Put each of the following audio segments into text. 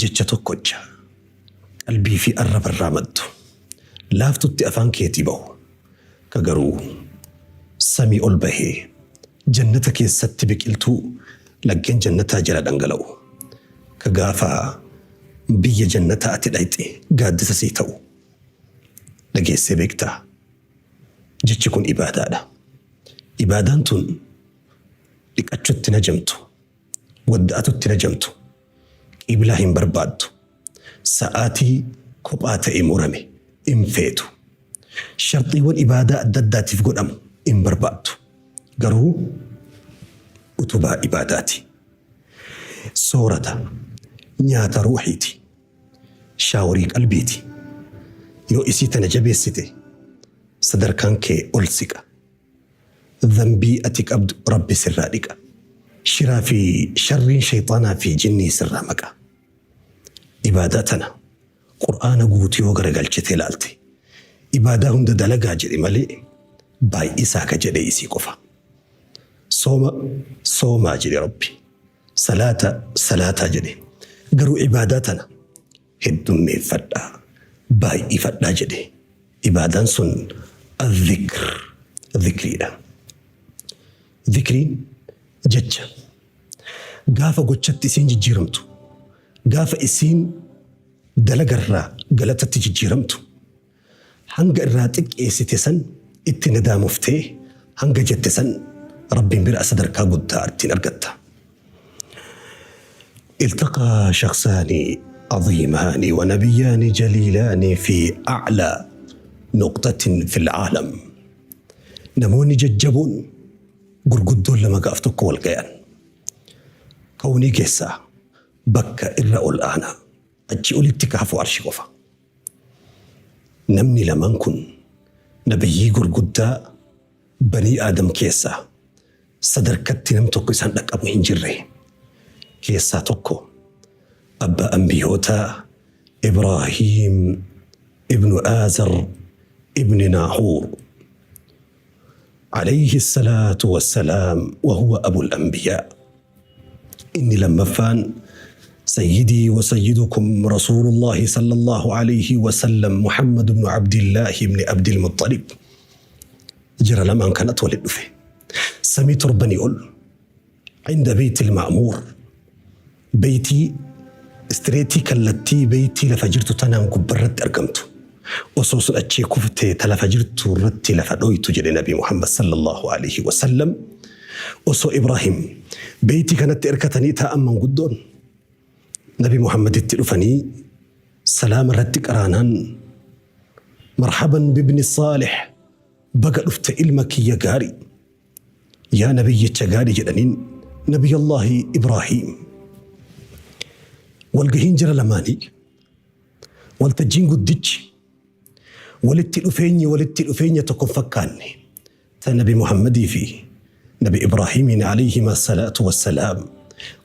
Jecha tokkocha qalbii fi arraba irraa maddu, laaftutti afaan keetii bahu, ka garuu samii ol bahee jannata keessatti biqiltuu laggeen jannataa jala dhangala'u, ka gaafa biyya jannataa ati dhayxe gaaddisa sii ta'u dhageessee beektaa? Jechi kun ibaadaadha. Ibaadaan tun dhiqachutti hin hajamtu, wadda'atutti hin hajamtu, qiblaa hin barbaaddu, sa'aatii kophaa ta'e murame hin feetu. Sharxiiwwan ibaadaa adda addaatiif godhamu hin barbaaddu. Garuu utubaa ibaadaati. Soorata, nyaata ruuhiiti. Shaaworii qalbiiti. Yoo isii tana jabeessite sadarkaan kee ol siqa. Dhanbii ati qabdu Rabbi sirraa dhiqa. Shiraa fi sharriin sheyxaanaa fi jinnii sirraa maqa. Ibaadaa tana Qur'aana guutuu yoo garagalchitee laalte ibaadaa hunda dalagaa jedhe malee baay'isaa ka jedhe isii qofa. Sooma soomaa jedhe Rabbi. Salaata salaataa jedhe. Garuu ibaadaa tana heddummeeffadhaa, baay'ifadhaa jedhe. Ibaadaan sun Al-Zikr, Zikriidha. Zikriin jecha gaafa gochatti isiin jijjiiramtu, gaafa isiin dalagarraa galatatti jijjiiramtu, Hanga irraa xiqqeessite san itti nadaamoftee hanga jette san Rabbiin bira sadarkaa guddaa ittiin argatta. Iltaqaa shakhsaani aziimaani wa nabiyyaani jaliilaani fi a'laa nuqxatin fil aalam. Namoonni jajjaboon gurguddoon lama gaaf tokko wal gayan. Kawnii keessaa bakka irra ol aanaa achi olitti ka hafu arshi qofa. Namni lamaan kun nabiyyii gurguddaa banii Aadam keessaa sadarkatti nam tokko isaan dhaqqabu hin jirre keessaa tokko abbaa anbiyootaa Ibraahiim ibnu Aazar ibni Naahuur alayhi salaatu wassalaam wa huwa abul anbiyaa. Inni lammaffaan sayyidii wa sayyidukum rasuulullaahi sallallaahu alayhi wa sallam Muhammad ibnu Abdillaahi ibni Abdil Muxxalib. Jara lamaan kanatu walitti dhufe. Samii torbanii ol inda beeytil ma'muur Beeytii istireetii kallattii beeytii lafa jirtu tanaan gubbarratti argamtu. Osoo sun achii kuftee ta lafa jirtu irratti lafa dhooytu jedhe Nabi Muhammad sallallahu alaihi wasallam. Osoo Ibraahim beeytii kanatti erkatanii taa'an manguddoon Nabi Muhammaditti dhufanii salaama irratti qaraanaan marhaban bibni saalih baga dhufte ilma kiyya gaarii Yaa nabiyyicha gaarii jedhaniin Nabiyyallaahi Ibraahiim. Walgahiin jara lamaanii, waltajjiin guddichi, walitti dhufeenyi walitti dhufeenya tokko hin fakkaanne ta Nabi Muhammadii fi Nabi Ibraahiimiin alayhima salaatu wassalaam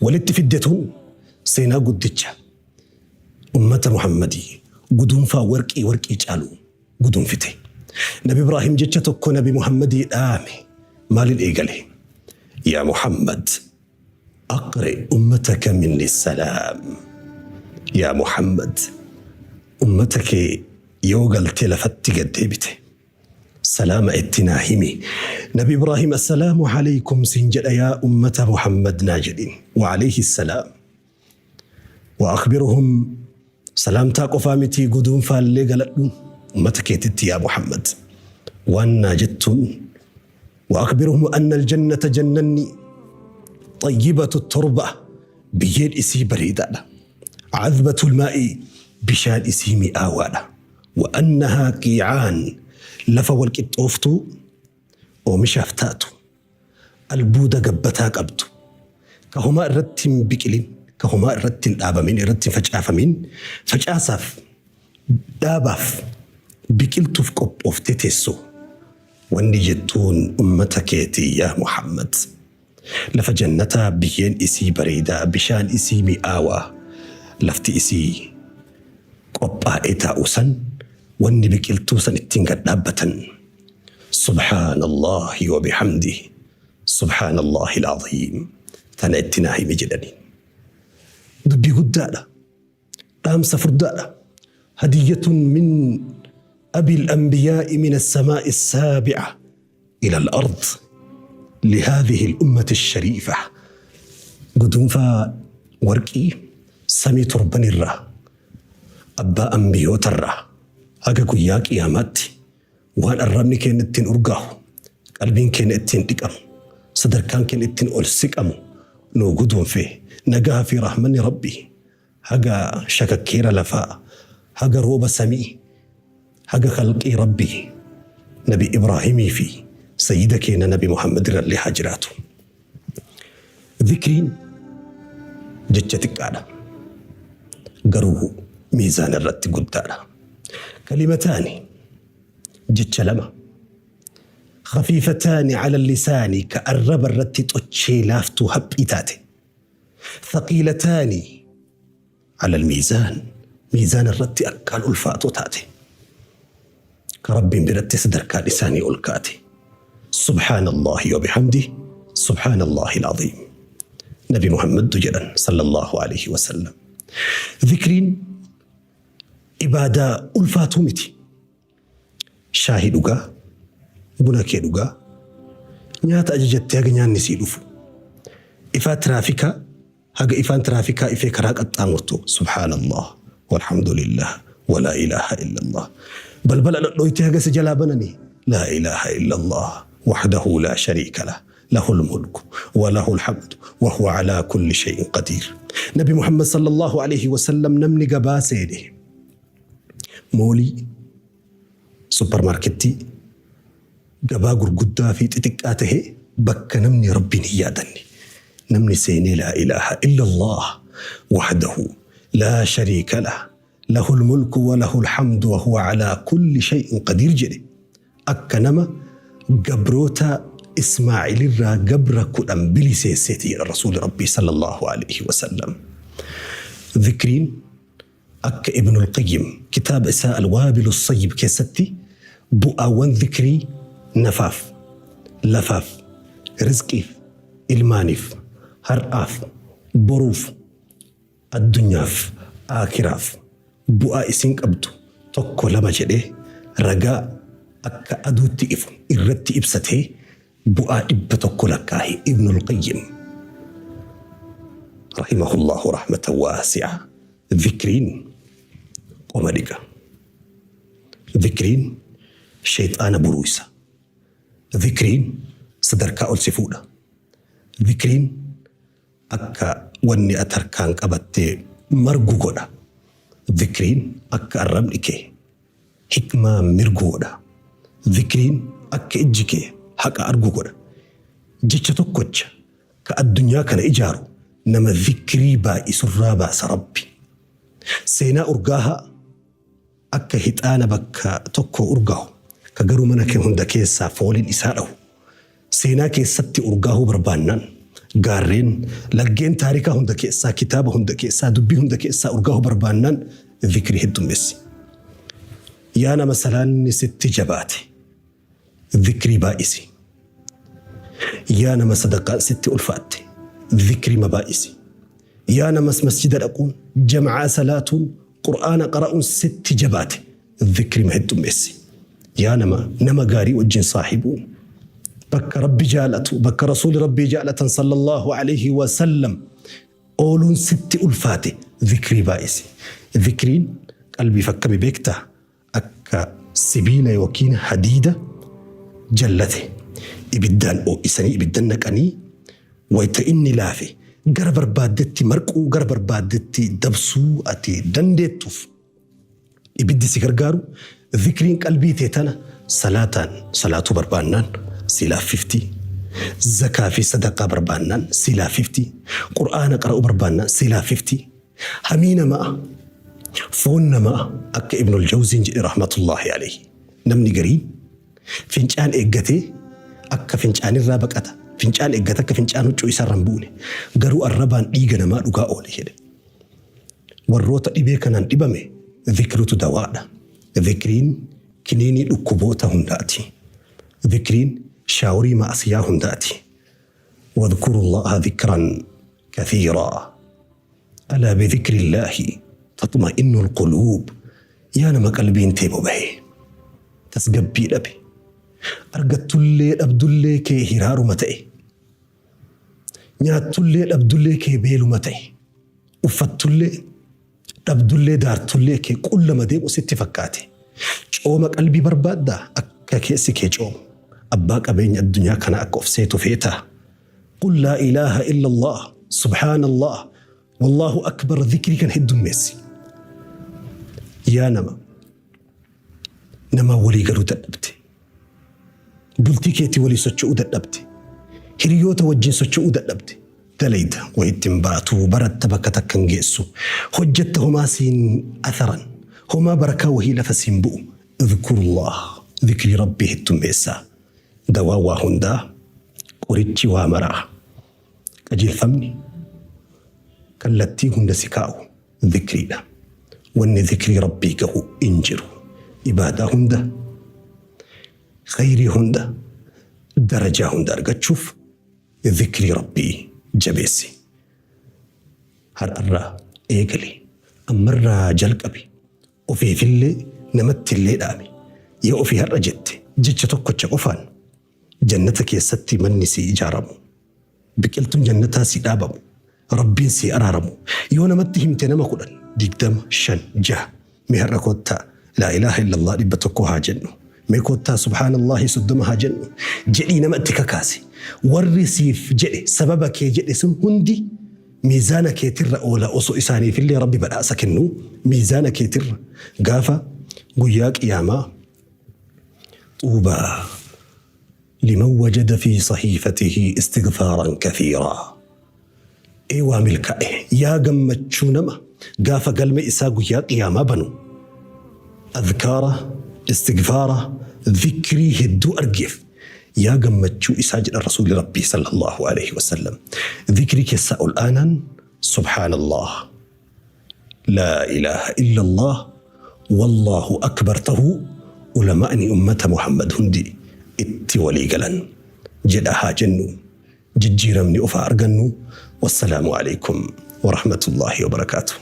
walitti fidde tun seenaa guddicha ummata Muhammadii guduunfaa warqii warqii caalu gudunfite. Nabi Ibraahim jecha tokko Nabi Muhammadii dhaame. Maalin eegale? Yaa Muhammad, aqri ummataka minni salaam. Yaa Muhammad, ummata kee yoo galtee lafatti gad deebite, salaama itti naa himi. Nabi Ibraahim assalaamu alaykum siin jedha yaa ummata Muhammad naa jedhin. Wa alayhi salaam. Wa akhbirhum salaamtaa qofaa mitii guduunfaallee galadhu ummata keetitti yaa Muhammad waan naa jettuun wa akhbirhum anna aljannata jannanni xayyibatu torba biyyeen isii bareedaadha cadbatul maa'i bishaan isii mi'aawaadha wa annahaa qiicaan lafa wal qixxooftuu oomishaaf taatu albuuda gabbataa qabdu, ka homaa irratti hin biqilin, ka homaa irratti hin dhaabamin, irratti hin facaafamin, facaasaaf, dhaabaaf, biqiltuuf qophooftee teessu. Wanni jettuun ummata keetii yaa Muhammad, lafa jannataa biyyeen isii bareedaa, bishaan isii mi'aawaa, lafti isii qophaa'ee taa'u san wanni biqiltuu san ittiin gad dhaabbatan Subhaanallaahi wa bihamdihi Subhaanallaahil aziim tana itti naa himi jedhaniin. Dubbii guddaadha. Dhaamsa furdaadha. Hadiyyatun min abil anbiyaa'i min as-samaa'i as-saabi'a ila al-ard lihaadhihi al-ummati ash-shariifa. Guduunfaa warqii samii torbanirraa abbaa ambiyootarraa haga guyyaa qiyaamaatti waan arrabni keenya ittiin urgaahu, qalbiin keenya ittiin dhiqamu, sadarkaan keenya ittiin ol siqamu nuu guduunfe. Nagaha fi rahmanni Rabbii haga shakakkeera lafaa, haga rooba samii, haga khalqii Rabbii Nabi Ibraahimii fi sayyida keenya Nabi Muhammad irrallee haa jiraatu. Zikriin jecha xiqqaadha. Garuu miizaana irratti guddaadha. Kalimataani jecha lama. Khafiifataani ala lisaani ka arraba irratti xochee laaftuu haphii taate. Thaqiilataani ala almiizaan miizaana irratti akkaan ulfaatoo taate. Ka Rabbiin biratti sadarkaan isaanii ol kaate. Subhaanallaahi wa bihamdih Subhaanallaahi al-aziim. Nabi Muhammadtu jedhan sallallahu alayhi wa sallam. Zikriin ibaadaa ulfaatuu miti. Shaahii dhugaa, buna kee dhugaa, nyaata ajajattee haga nyaanni sii dhufu. Ifaa tiraafikaa Haga ifaan tiraafikaa ifee karaa qaxxaamurtu Subhaanallah Walhamdulillah Walaa ilaaha illallah Balbala dhodhooytee haga si jalaa bananii Laa ilaaha illallah Wahdahu laa shariika lah Lahul mulku wa lahul hamdu wa huwa alaa kulli shay'in qadiir Nabi Muhammad sallallahu alayhi wa sallam namni gabaa seene moolii supparmaarkettii gabaa gurguddaa fi xixiqqaa tahe bakka namni Rabbiin hin yaadanne namni seenee laa ilaaha illallah wahdahu laa shariika lah lahul mulku wa lahul hamdu wa huwa alaa kulli shay'in qadiir jedhe akka nama gabroota Ismaa'ilirraa gabra 10 biliseesseeti jedha Rasuuli Rabbii sallallahu alaihi wasallam. Zikriin Akka Ibnul Qayyim kitaaba isaa Al-Waabilu Sayyib keessatti bu'aawwan zikrii nafaaf, lafaaf, rizqiif, ilmaaniif, har'aaf, boruuf, addunyaaf, aakhiraaf bu'aa isiin qabdu tokko lama jedhee ragaa akka aduutti ifu irratti ibsatee bu'aa 100 lakkaahe Ibnul Qayyim rahimahullahu rahmatan waasi'a. Zikriin qoma dhiqa. Zikriin sheyxaana buruuysa. Zikriin sadarkaa ol si fuudha. Zikriin akka wanni ati harkaan qabatte margu godha. Zikriin akka arrabni kee hikmaa mirgu godha. Zikriin akka ijji kee haqa argu godha. Jecha tokkocha ka addunyaa kana ijaaru nama zikrii baay'isurraa baasa Rabbi. Seenaa urgaahaa akka hixaana bakka tokkoo urgaahu ka garuu mana kee hunda keessaa fooliin isaa dhahu. Seenaa keessatti urgaahuu barbaannaan gaarreen, laggeen taarikaa hunda keessaa, kitaaba hunda keessaa, dubbii hunda keessaa urgaahuu barbaannaan zikrii heddummeessi. Yaa nama salaanni sitti jabaate zikrii baay'isi. Yaa nama sadaqaan sitti ulfaatte zikrima baay'isi. Yaa namas masjida dhaquun, jama'aa salaatuun, Qur'aana qara'uun sitti jabaate zikrima heddummeessi. Yaa nama nama gaarii wajjin saahibuun bakka Rabbi jaalatu, bakka Rasuuli Rabbii jaalatan sallallahu alayhi wa sallam ooluun sitti ulfaate zikrii baay'isi. Zikriin qalbiif akkami beektaa? Akka sibiila yookiin hadiida jallate ibiddaan oo'isanii ibidda naqanii wayta inni laafe gara barbaaddetti marquu gara barbaaddetti dabsuu ati dandeettuuf ibiddi si gargaaru zikriin qalbii tee tana salaataan salaatuu barbaannaan si laaffifti zakaa fi sadaqaa barbaannaan si laaffifti qur'aana qara'uu barbaannaan si laaffifti Hamii namaa, foon namaa akka Ibnul Jawziin jedhe rahmatullaahi alayhi. Namni gariin fincaan eeggatee akka fincaanirraa baqata. Fincaan eeggata akka fincaan huccuu isaarra hin buune. Garuu arrabaan dhiiga namaa dhugaa oole jedhe. Warroota dhibee kanaan dhibame zikritu dawaadha. Zikriin kiniinii dhukkuboota hundaati. Zikriin shaaworii ma'asiyaa hundaati. Wadhkurullaaha zikran kathiiraa. Alaa bidhikrillaahi Taxma'innul quluub. Yaa nama qalbiin tee bobahe, tasgabbii dhabe, argattullee dhabdullee kee hiraaruma ta'e, nyaattullee dhabdullee kee beeluma ta'e, uffattullee dhabdullee daartullee kee qullama deemu sitti fakkaate. Cooma qalbii barbaaddaa? Akka keessi kee coomu, abbaa qabeenya addunyaa kana akka of seetu feetaa? Qul laa ilaaha illallah, subhaanallah, wallaahu akbar, dhikrii kan heddummeessi. Yaa nama namaa walii galuu dadhabde, bultii keetii walii socho'uu dadhabde, hiriyoota wajjin socho'uu dadhabde, dalayda wayitti hin baatu, baratta bakka takka hin geessu, hojjetta homaa siin atharan, homaa barakaa wahii lafa siin bu'u. Idhkurullah, dhikrii Rabbii heddummeessaa. Dawaa waa hundaa, qorichi waa maraa, qajeelfamni kallattii hunda si kaa'u dhikriidha. Wanni dhikrii Rabbii gahu hin jiru. Ibaadaa hunda, khayrii hunda, darajaa hunda argachuuf dhikrii Rabbii jabeessi. Har'arraa eegali, ammarraa jalqabi, ofiifillee namattillee dhaami. Yoo ofii har'a jette, jecha tokkocha qofaan jannata keessatti manni sii ijaaramu, biqiltuun jannataa sii dhaabamu, Rabbiin sii araaramu. Yoo namatti himte nama 10, 20, 5, 6, mee har'a koottaa laa ilaaha illallah 100 haa jennu, mee koottaa subhaanallahi 30 haa jennu jedhii nama itti kakaasi. Warri siif jedhe, sababa kee jedhe sun hundi miizaana keetirra oola. Osoo isaaniifillee Rabbi badhaasa kennu miizaana keetirra gaafa guyyaa qiyaamaa. Xuubaa liman wajada fi sahiifatihi istighfaaran kathiiraa. Ee waa milkaa'e, yaa gammachuu nama gaafa galme isaa guyyaa qiyaamaa banu adhkaara, istighfaara, dhikrii hedduu argeef yaa gammachuu isaa jedhan Rasuulli Rabbii sallallahu alaihi wasallam. Dhikrii keessaa ol aanaan subhaanallah, laa ilaaha illallah, wallaahu akbar tahuu ulamaa'ni ummata Muhammad hundi itti walii galan. Jedha haa jennu, jijjiiramni of haa argannu. Wassalaamu alaikum warahmatullaahi wabarakaatuh.